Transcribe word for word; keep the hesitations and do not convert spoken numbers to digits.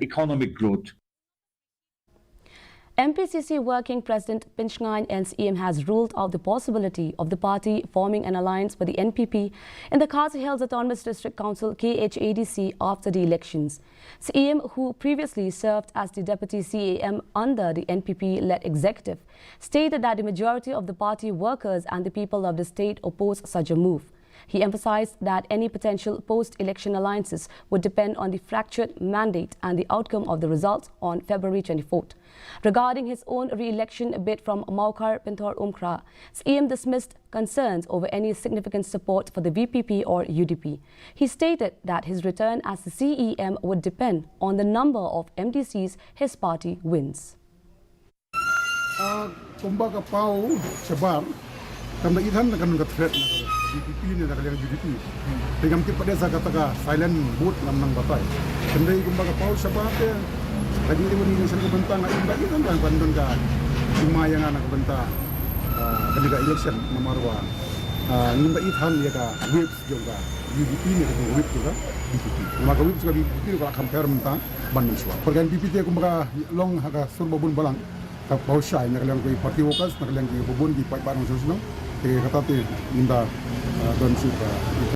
economic growth. M P C C Working President Pinch Ngaiñ Syiem has ruled out the possibility of the party forming an alliance with the N P P in the Khasi Hills Autonomous District Council, K H A D C, after the elections. Syiem, who previously served as the Deputy C E M under the N P P-led executive, stated that the majority of the party workers and the people of the state oppose such a move. He emphasized that any potential post-election alliances would depend on the fractured mandate and the outcome of the results on February twenty-fourth. Regarding his own re-election bid from Mawkhar Pynthorumkhrah, Syiem dismissed concerns over any significant support for the V P P or U D P. He stated that his return as the C E M would depend on the number of M D Cs his party wins. Ah, kumba ka paw shabar kam da ithan na ka threat na ka V P P ne na ka liang U D P. Te ngam tip pat de sa kata ka silent vote ngam nang batai. Kam da kumba ka paw shabar te ka jingim ni nation ka bynta nga im da ithan da ban don ka ima ïa nga na ka bynta, ah, ka election namar ba, ah, ngim da ithan ïa ka whip jong ka U D P ne ka whip jong ka V P P. Namar ka whip jong ka V P P ka la compare mynta ban mynshuwa. Par ka N P P te kumba ka long ha ka sur ba bun balang. Ka paw shai na ka liang ka party workers, na ka liang ki bun ki paidbah nongshong shnong. Te kata te ngin da, ah, don shuh ka